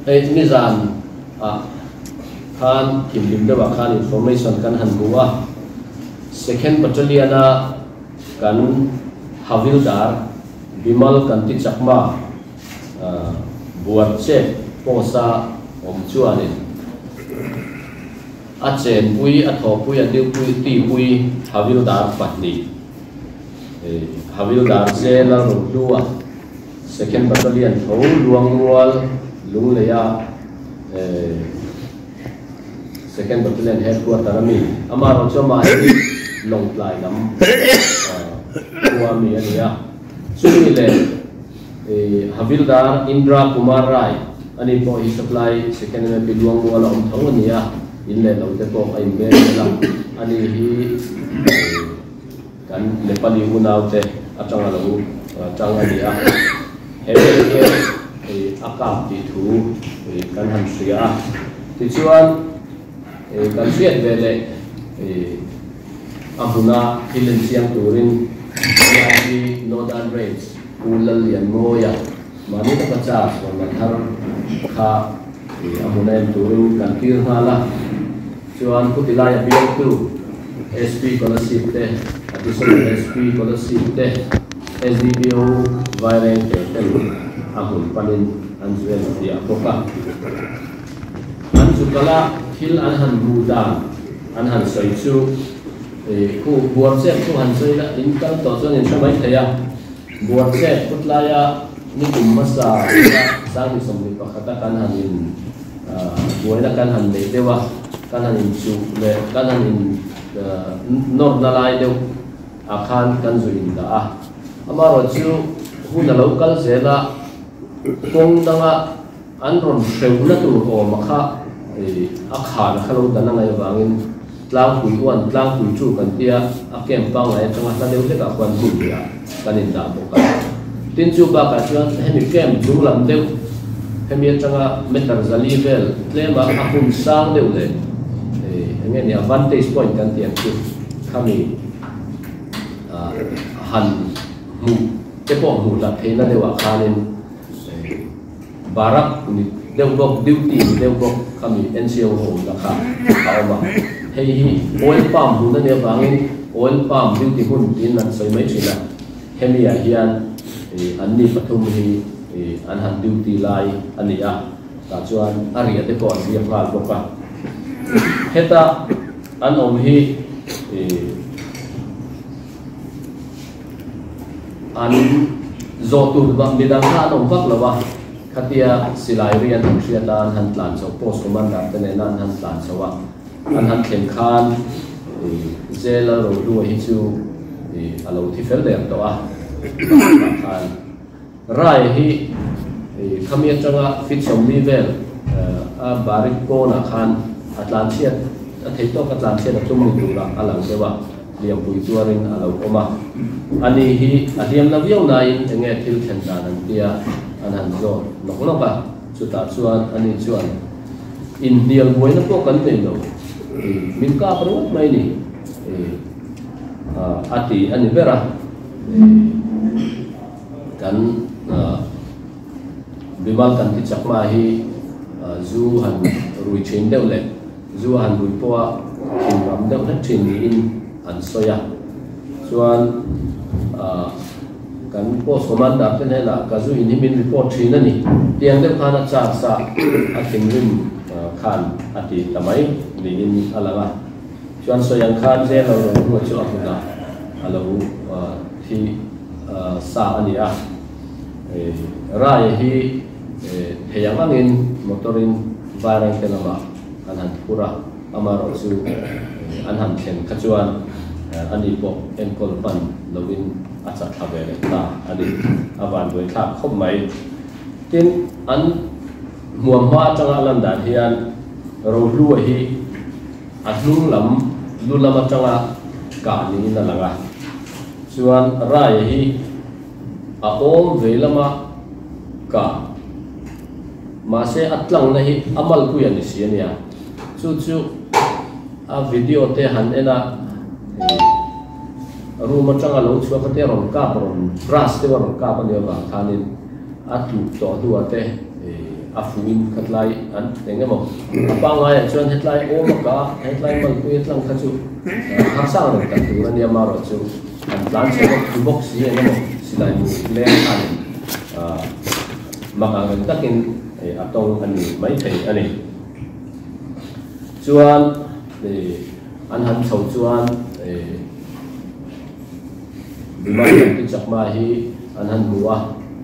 Hei nizan ah khan thinrim deuh ah khan information kan han hmu a, Second Battalion a kan Havildar Bimal Kanti Chakma Buarchep post a awm chuanin a chenpui, a thawhpui, a duty pui Havildar pahnih Havildar Zela Rohlua Second Battalion tho Luangrual Lungleia Second Battalion Headquarter a mi amaherawh chu amah hi Lawngtlai lam khua mi a ni a. Chumi leh Havildar Indra Kumar Rai a ni pawh hi Supply Second MMP Luangrual a awm tho a ni a, in leh lo te pawh a inbel zel a, a ni hi Kan Nepali unaute atanga lo tang a ni a, he vel hian a kap tih thu kan han hria a. Tichuan, kan hriat ve leh a hmuna thil insiam turin DIG Northern Range Pu Lallianmawia mahni taka charge rawn la thar kha a hmuna en turin kan tir nghal a. Chuan Pu Tilaia bialtu SP Kolasib te, Additional SP Kolasib te, SDPO Vairengte ten a hmun panin an zuel fiah bawk a. An zukala thil an han hmuh dan an han sawi chu khu buarchep chu han sawi la, in kal tawh chuan in hre mai thei a. Buarchep khawtlaia nikum hmasa 2021 a kan han in Buaina kan han nei deuh a, kan han inchuh leh kan han in nawrna lai deuh ah khan kan zu indah a. Amaherawh chu hun a lo kal zel a, kawng danga an rawn hreuhna tur awm a kha a khan a kha lo dan a ngaih avangin tlangpui uan tlangpui chu kan tia a camp pangngai atanga hla deuh hlekah khuan hmun hnih ah kan indah bawk a. Tin chu bakah chuan hemi camp hnung lam deuh hemi atanga meter zali vel tlema a hmun sang deuh leh eng nge ni a vantage point kan tih ang chu khami han hmuh te pawh hmuh hlat theihna deuhah khanin Barak ni deuh bawk, duty ni deuh bawk khami NCO ho awmna kha a awm a. Hei hi oil palm hmun a nih avangin oil palm duty hmun tiin an sawi mai thin a. Hemi ah hian an ni pathum hi an han duty lai a ni a, tah chuan a riah te pawh an riak nghal bawk a. Heta an awm hi An zawh tur bak midang kha an awm vak lo a, khatia silai ri an han hriat a, an han tlan chho, post commander te nena an han tlan chho a, an han thlen khan Zela Rohlua hi chu a lo thi fel der tawh a, bakah khan Rai hi khami atanga feet 40 vel a barik kawnah khan a tlan chhiat, a thei tawk a tlan chhiat a tum ni turah a lang deuh a. Hliampui tuarin a lo awm a. Ani hi a hliam na viau nain eng nge thil thlen dan an tia an han zawt nawk nawk a. Chutah chuan ani chuan, Inhnial buaina pawh kan nei lo, min kap ringawt mai ni, a ti a ni ber a. Kan Bimal kan ti chakma hi zu han rui thin deuh leh Zu a han rui pawh a thin ram deuh hlek thin niin an sawi a. Chuan kan post commander te hnenah ka zu in hi min report thin a ni. Tiang deuh khan a charge a, a thinrim khan a ti ta mai niin a lang a. Chuan sawi ang khan jail lo rawn hnuah chu a hmunah a lo thi sa a ni a. Rai hi thei ang angin motor in Vairengte lamah an han phur a, amaherawh chu an han thlen kha chuan ani pawh enkawl hman loin a chat thla ve leh ta a ni. A vanduai thlak khawp mai. Tin, an hmuam hma atanga a lan dan hian Rohlua hi a hnung lam lu lam atanga kah niin a lang a, chuan Raia hi a awm vei lama kah. Mahse a tlangna hi a malpui a ni si a nia. Chu chu a video te han en a, room atanga lo chhuak a te rawn kap rawn brush deuh a rawn kap a nih avang khanin a tluk tawh hnuah te A fuhin khatlai an eng emaw a pangaiah chuan hetlai awm a ka hetlai malpui a tlang kha chu harsa ang reng tak tur a nia marawh chu an tlan chhe bawk thu bawk si eng emaw silai mu leng khanin mak ang reng takin a tawng a ni maithei a ni. Chuan an han chho chuan Bimal Kanti Chakma hi an han hmu a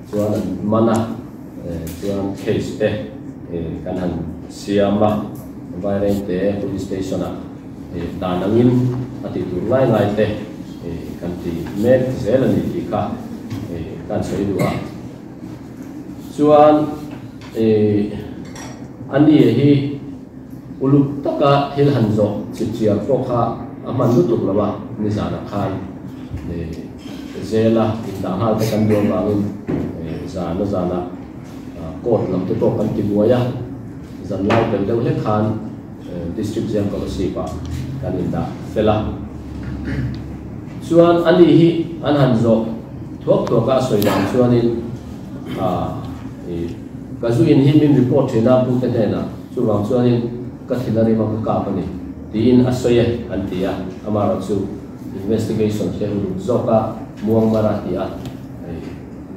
chuan an man a. Chuan case te kan han siam a, Vairengte Police Station ah dan angin a tih tur ngai ngai te kan ti mek zel a ni tih kha kan sawi duh a. Chuan a ni hi uluk taka thil han zawh chip chiar pawh kha a hman lutuk lo a, nizanah khan Zela indah nghal te kan duh avangin zan a zanah court lam te pawh kan ti buai a, zan lai pel deuh hlek khan District Jail Kolasib ah kan indah fel a. Chuan ani hi an han zawh thuak thuak a, a sawi dan chuanin ka zu in hi min report thin a pute hnenah, chuvang chuanin ka thin a rim a ka kap a ni tiin a sawi e an ti a, amaherawhchu Investigation te uluk zawka muang mara ti a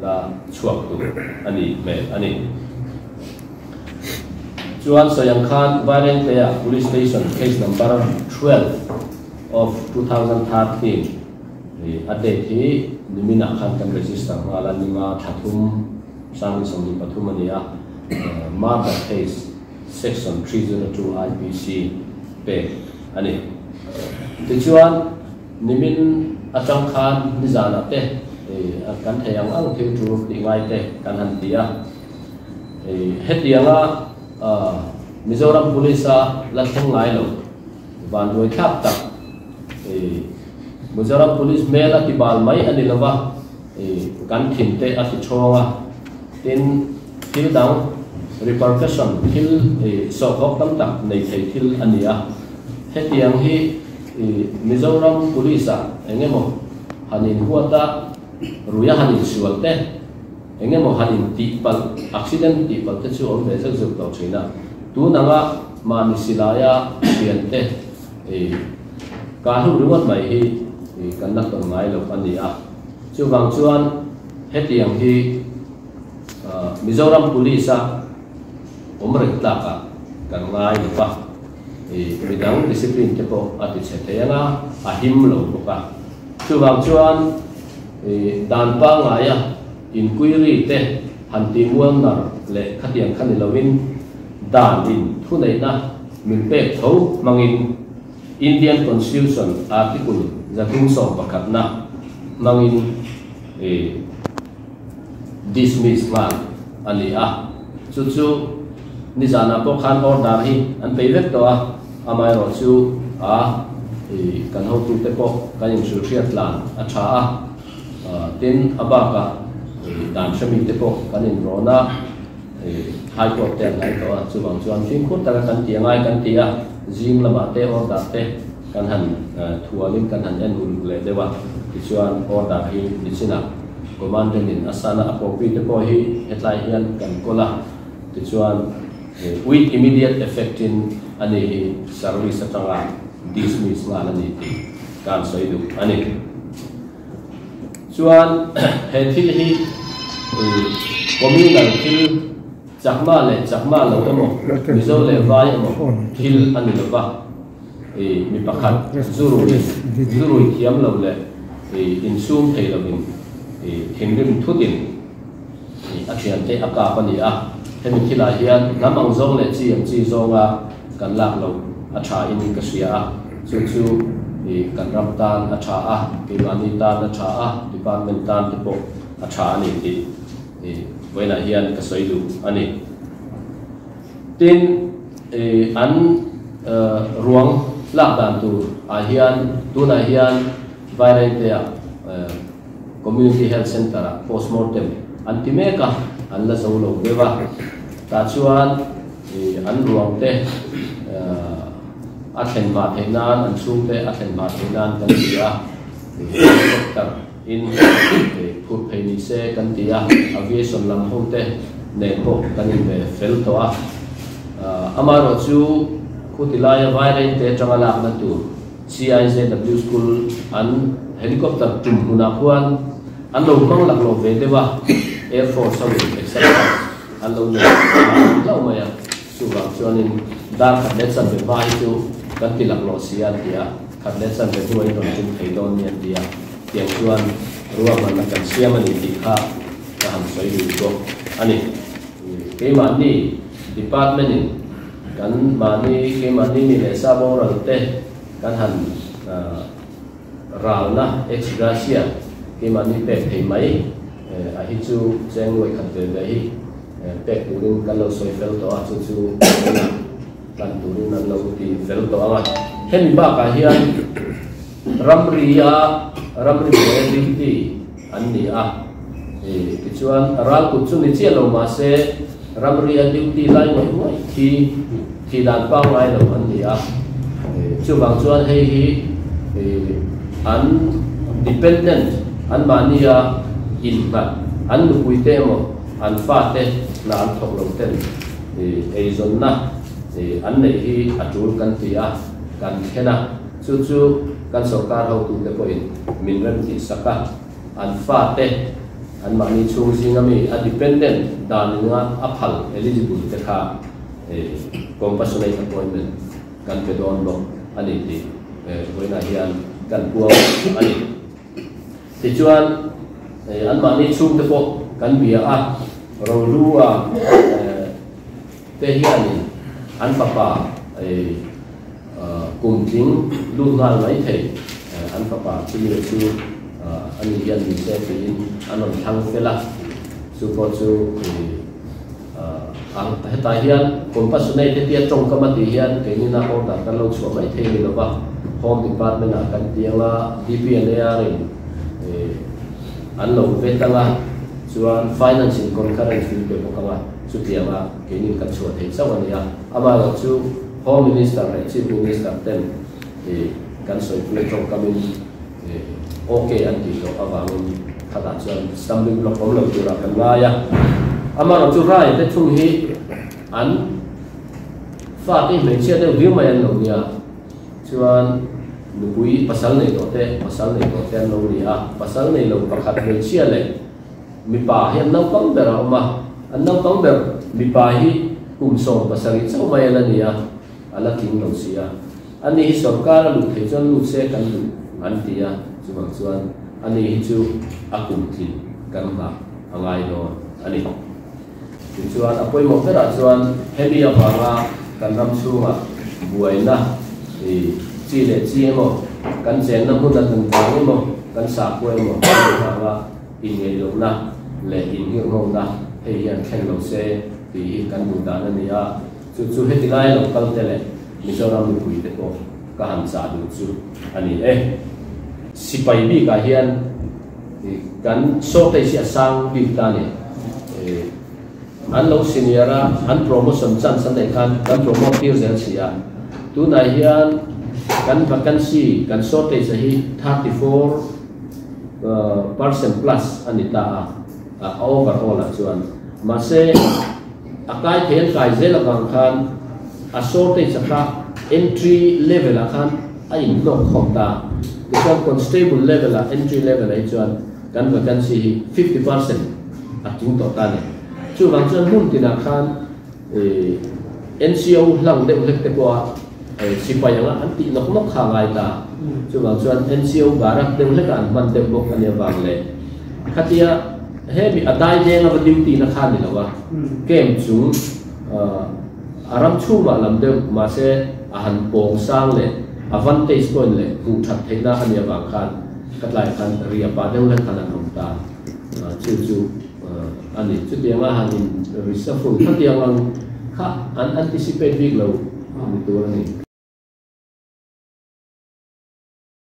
la chhuak tur a ni hmel a ni. Chuan sawi ang khan Vairengtea Police Station case number 12 of 2013 a date hi niminah khan kan register nghal a, ninga thla thum 2023 a ni a, murder case Section 302 IPC pek a ni. Tichuan, nimin atang khan nizanah te kan thei ang ang thil tul tih ngai te kan han ti a. Hetianga Mizoram Police a la thleng ngai lo vanduai thlak tak Mizoram Police hmel a ti bal mai a ni lova, kan thin te a ti thawng a. Tin, thil dang, repercussion, thil sawhkhawk tam tak nei thei thil a ni a. Hetiang hi Mizoram Police-ah eng emaw han inhuat a, ruia han insual te, eng emaw han intihpalh, accident tihpalh te chu awm ve zeuh zeuh tawh thin a. Tun anga mahni silaia thiante kah hlum ringawt mai hi kan la tawn ngai lo a ni a. Chuvang chuan hetiang hi Mizoram Police a awm reng tlak ah kan ngai lo va, midang discipline te pawh a ti chhe thei ang a, a him lo bawk a. Chuvang chuan dan pangngaia inquiry te han ti mual nar leh khatiang kha ni lovin dan in thuneihna min pek tho hmangin Indian Constitution Article 311-na hmangin dismiss nghal a ni a. Chu chu nizanah pawh khan order hi an pei vek tawh a, amaherawhchu a kan hotute pawh kan inhrilhriat tlan a tha a, tin a bakah dan hremite pawh kan inrawn a. High Court te an ngai tawh a, chuvang chuan fimkhur taka kan tih a ngai kan ti a, zing lamah te order te kan han thualin kan han en uluk leh deuh a, tichuan order hi nichinah Commandant in a sana a copy te pawh hi hetlai hian kan kawl a, tichuan with immediate effect in ani hi service atanga dismiss nghal a ni tih ka han sawi duh a ni. Chuan he thil hi communal thil Chakma leh Chakma lo emaw, Mizo leh Vai emaw thil a ni lova, mi pakhat zurui zurui thiam lo leh insum thei lovin thinrim thutin a thiante a kap a ni a. Hemi thilah hian hnam ang zawng leh chi ang chi zawnga kan lak loh a tha in ka hria a, chu chu kan ram tan a tha a, keimahni tan a tha a, department tan te pawh a tha a ni tih vawiinah hian ka sawi duh a ni. Tin, an ruang lak dan tur ah hian tunah hian Vairengte-ah Community Health Centre ah postmortem an ti mek a, an la zo lo deuh a, tah chuan an ruang te a thlen hma theih nan, an chhung te a thlen hma theih nan kan ti a, helicopter in phurh phei ni se kan ti a, aviation lam ho te. nen pawh kan inbe fel tawh a. Amaherawhchu khuti laia Vairengte atanga lakna tur CIZW School an helicopter tum hmunah khuan an lo hmang laklawh ve deuh a, Air Force ho in exercise an lo nei hlauh mai a. Chuvang chuanin dar khat leh chanve hma hi chu kan ti laklawh si a ti a, khat leh chanve hnuah in rawn tum thei dawn ni a ti a, tiang chuan ruahmanna kan siam a ni tih kha ka han sawi lui bawk a ni. Keimahni department in kan mahni keimahni mi leh sa boral te kan han ralna ex gratia keimahni pek thei mai a hi chu cheng nuai khat ve ve hi pek turin kan lo sawi fel tawh a, chu chu tunah plan turin an lo ti fel tawh ang a. Hemi bakah hian ramria ramri buaia duty an ni a, tichuan ralkut chu ni chiah lo mahse ramria duty lai ngawih ngawih thi thi dan pangngai lo an ni a, chuvang chuan hei hi an dependent anmahnia innghat an nupuite emaw an fate hna an thawk lo ten eizawnna an neih hi a tul kan ti a, kan thlen a, chu chu kan sorkar hotute pawhin min remtih sak a, an fate anmahni chhung zinga mi a dependent dan inga a phal eligible te kha compassionate appointment kan pe dawn bawk a ni tih vawiinah hian kan puang a ni. Tichuan, anmahni chhungte pawh kan bia a, Rohlua te hianin an fapa kum tling lut nghal mai thei, an fapa chumi chu ani hian ni se tiin an rawn thlang fel a, chu pawh chu hetah hian compassionate hetia tawngkam a tih hian keini na order kan lo chhuah mai thei ni lova, Home Department ah kan ti ang a, DPNAR in an lo vet ang a, chuan Finance in concurrence min pe bawk ang a, chutiang a keini kan chhuah thei chauh a ni a, amaherawh chu Home Minister leh Chief Minister ten kan sawipui tawngkam in Ok an tih tawh avangin khatah chuan stumbling block awm lo turah kan ngai a. Amaherawh chu rai te thung hi an fate hmeichhia deuh viau mai an lo nia. Chuan nupui pasal nei tawh te, pasal nei tawh te an lo ni a. Pasal nei lo pakhat hmeichhia leh mipa hi an naupang ber a awm a. An naupang ber mipa hi kum 17 chauh mai a la ni a, a la tling lo si a. Ani hi sorkar a luh theih chuan lut se kan duh an ti a, chuvang chuan ani hi chu a kum tlin kan nghah a ngai dawn a ni. Tichuan a pawimawh berah chuan hemi avanga kan ram chhungah buaina i chi leh chi emaw, kan chenna hmun a tum vang emaw, kan sahkua emaw kan duh vanga inngeihlohna leh inngirhngawkna hei hian thleng lo se tih hi kan duh dan a ni a. Chu chu heti lai lo kal te leh Mizoram mipui te pawh ka han chah duh chu a ni e. Sipai bikah hian kan shortage hi a sang bik ta a ni. An lo senior a, an promotion chance an neih khan kan promote tir zel si a. Tunah hian kan vacancy, kan shortage a hi 34 percent plus a ni ta a, a overall ah chuan. Mahse. A kai thei an kai zel avang khan a shortage a kha entry level ah khan a inhlawk khawm ta. Tichuan constable level ah entry level ah hi chuan kan vacancy hi 50% a tling tawh ta a ni. Chuvang chuan hmun tinah khan NCO hlang deuh hlek te pawha sipai anga an tih nawk nawk kha a ngai ta. Chuvang chuan NCO barak deuh hlekah an hman deuh bawk a nia vang leh khatia Hemi a dai deng ava duty na kha ni lo a, camp chung a ram chhungah lam deuh mahse a han pawng sang leh a vantage point leh hmuh that theihna a nih avang khan ka tlai khan ria pah deuh hlek khan an awm ta chu chu a ni. Chutianga han in reshuffle khatiang ang kha an anticipate bik lo ni tur a ni.